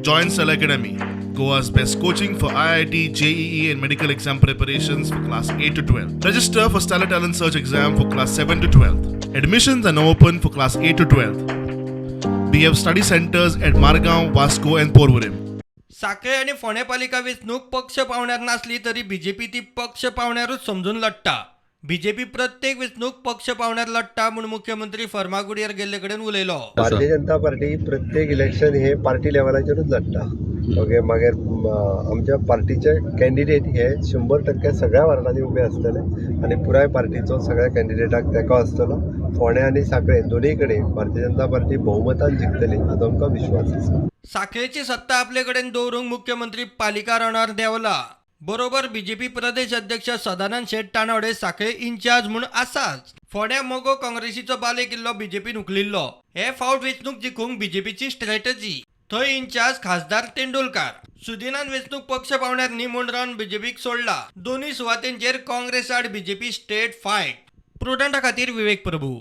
Join Cell Academy, Goa's best coaching for IIT, JEE, and medical exam preparations for class 8 to 12. Register for Stellar Talent Search exam for class 7 to 12. Admissions are now open for class 8 to 12. We have study centers at Margaon, Vasco, and Porvorim. Sanquelim आनी फोंडें पालिका वेंचणूक पक्ष पावण्यार नासली तरी BJP ती पक्ष पावण्यारूच समजून लढटा. BJP प्रत्येक वेंचणूक पक्ष पावण्यार लढटा म्हूण मुख्यमंत्री फर्मागुडयेर गेल्ले कडेन उलयलो. भारतीय जनता पार्टी प्रत्येक इलेक्शन हे पार्टी लेवलाचेरूच लढटा. ओके, मागीर आमच्या पार्टीचे कॅन्डिडेट हे 100% सगळ्या वार्डांनी उबे आसतले आनी पुराय पार्टीचो सगळ्या कॅन्डिडेटाक तेंको आसतलो. फोंडें आनी सांखळे दोनूय कडेन भारतीय जनता पार्टी बहुमतान जिखतली हाचो आमकां विश्वास आसा. सांखळेची सत्ता आपले कडेन दवरूंक मुख्यमंत्री पालिका रणार देंवला. बरोबर बीजेपी प्रदेश अध्यक्ष सदानंद शेट तानावडे सांखळे इन्चार्ज म्हूण आसाच. फोंड्या मगो काँग्रेसीचो बाले किल्लो बीजेपीन उखलिल्लो. हे फावट वेंचणूक जिखूंक बीजेपीची स्ट्रॅटजी. थंय इन्चार्ज खासदार तेंडुलकार. सुदिनान वेंचणूक पक्ष पावण्यार न्ही म्हूण रण बीजेपीक सोडला. दोनूय सुवातेंचेर काँग्रेस आड बीजेपी स्टेट फायट. प्रुडंटा खातीर विवेक प्रभू.